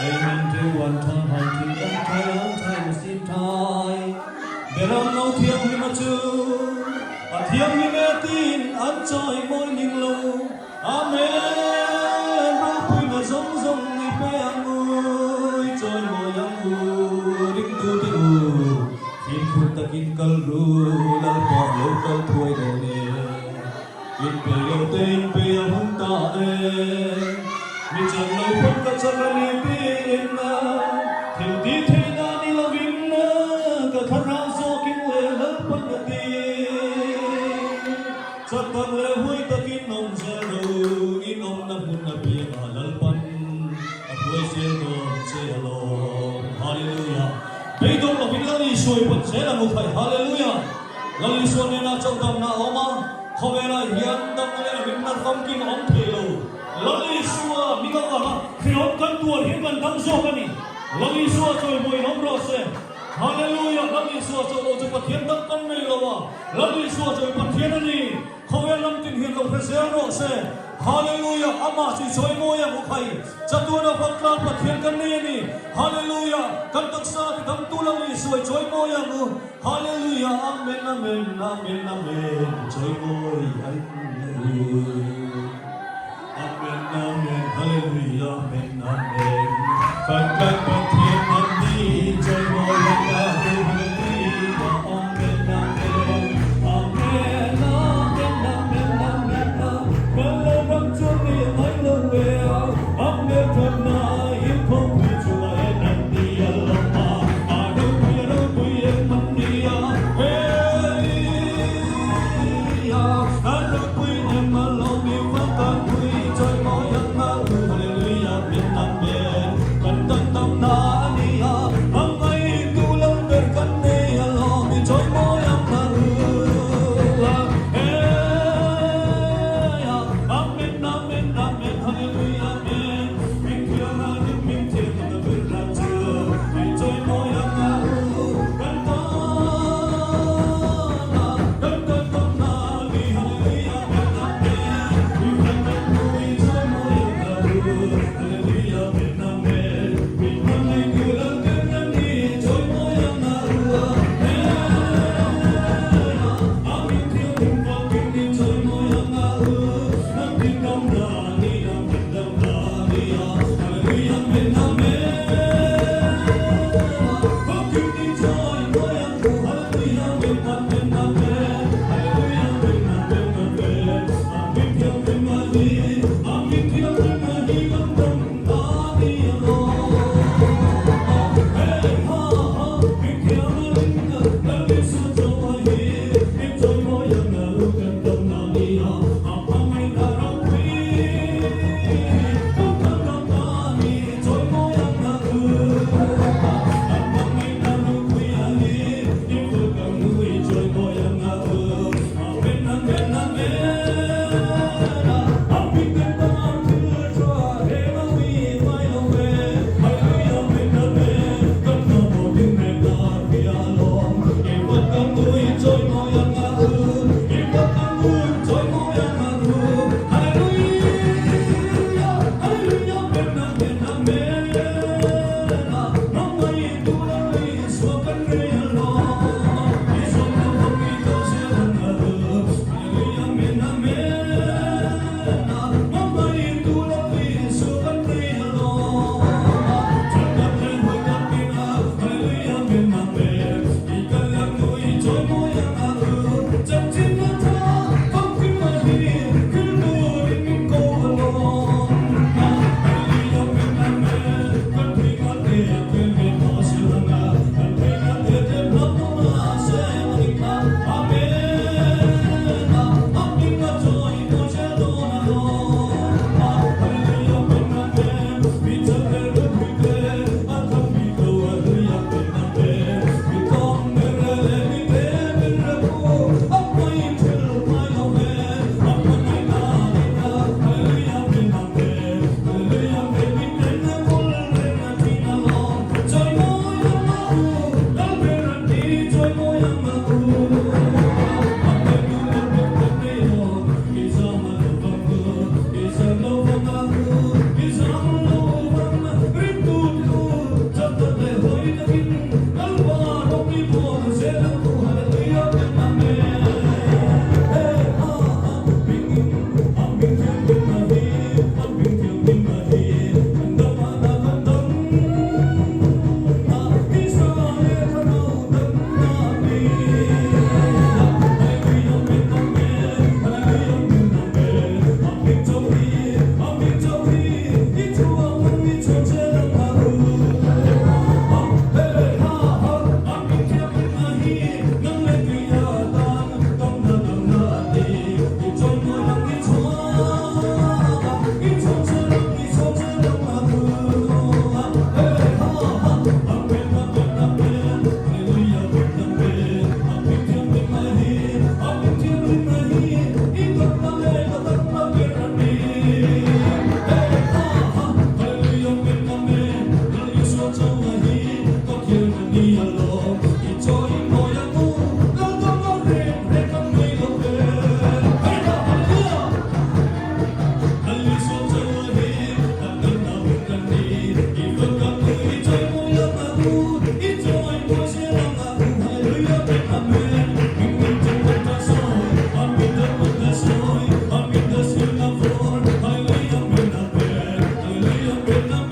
Amen to one tha hai thi kan thai ang thai musim thai Beram no thianghlim a chu a thianghlim e tiin an chawi mawi ning lo Amen ropuina zawng zawng i pe ang u i chawi mawi ang u ringtu te u fimkhur takin kal ru Lalpa lo kal thuai dawn e. In pe lo te in pe a hun ta e. Mi chan lo pawn ka chak a ni tiin a, thil ti thei na ni lo in ka thlarau zawkin leh Lalpan a ti. Chak tak leh huai takin awm zel ro, in awmna hmun a piang ah Lalpan a hruai zel dawn che alawm. Hallelujah! Beidawng lovin Lal Isua i pawn zel ang u khai. Hallelujah! Lal Isua nena chauh damna a awm a, khawvelah hian damna leh rinna famkim a awm thei lo. Lal Isua min avanga hreawm kan tuar hian kan dam zawk a ni. Lal Isua chawimawiin awm rawh se. Hallelujah! Lal Isua chauh lo chu Pathian dang kan nei lo a, Lal Isua chu i Pathian a ni. Khawvel lam tin hian lo hre zel rawh se. Hallelujah! Amah chu i chawimawi ang u khai. Chatuana Faktlang Pathian kan nei a ni. Hallelujah! Kan taksa ti damtu Lal Isua i chawimawi ang u. Hallelujah Amen Amen Amen Amen Chawimawi an u Amen Amen Hallelujah Amen Amen Faktlang Pathian an ni Chawimawi an u Hallelujah Amen Amen Amen Amen Amen Amen Kan lo ram chuan nei a ngai lo e Amen Thatna in khawpui chungah en an ti a lawm a. A ropui a ropui em an ni a, Hallelujah. A ropui em a lawm i va kan pui chawi mawi ang a u Hallelujah min ang ber kan tan tam na a ni a, a ngaitu lo ber kan nei a lawm i chawi mawi ang a u Hallelujah. Amen amen amen Hallelujah amen min thiam a min thiam a ber la chu. Ben.